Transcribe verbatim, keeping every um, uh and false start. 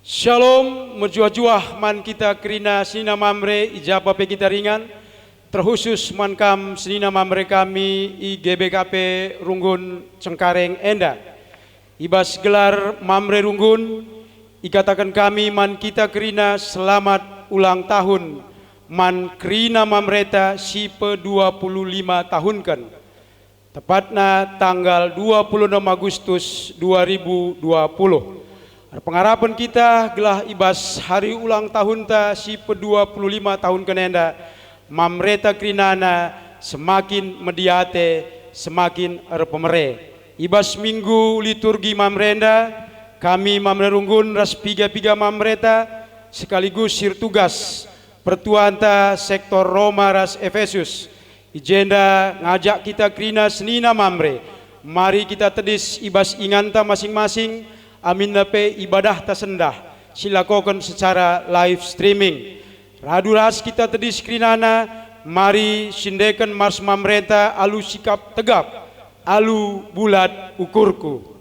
Shalom, mejuah-juah man kita kerina senina Mamre i ja pe kita ringan, terkhusus man kam senina Mamre kami i G B K P Runggun Cengkareng enda. I bas gelar Mamre Runggun, ikataken kami man kita kerina selamat ulang tahun man kerina Mamreta si pedua puluh lima tahunken. Tepatna tanggal dua puluh enam Agustus dua ribu dua puluh. Erpengarapen kita gelah i bas hari ulang tahunta si pedua puluh lima tahunken enda, Mamreta kerinana semakin mediate, semakin erpemere. I bas minggu liturgi Mamre enda, kami Mamre Runggun ras piga-piga Mamreta sekaligus sirtugas pertuanta sektor Roma ras Efesus. I jenda ngajak kita kerina senina Mamre. Mari kita tedis i bas inganta masing-masing, aminna pe ibadahta sendah, silakoken secara live streaming. Radu ras kita tedis kerinana, mari sindeken mars Mamreta alu sikap tegap, alu bulat ukurku.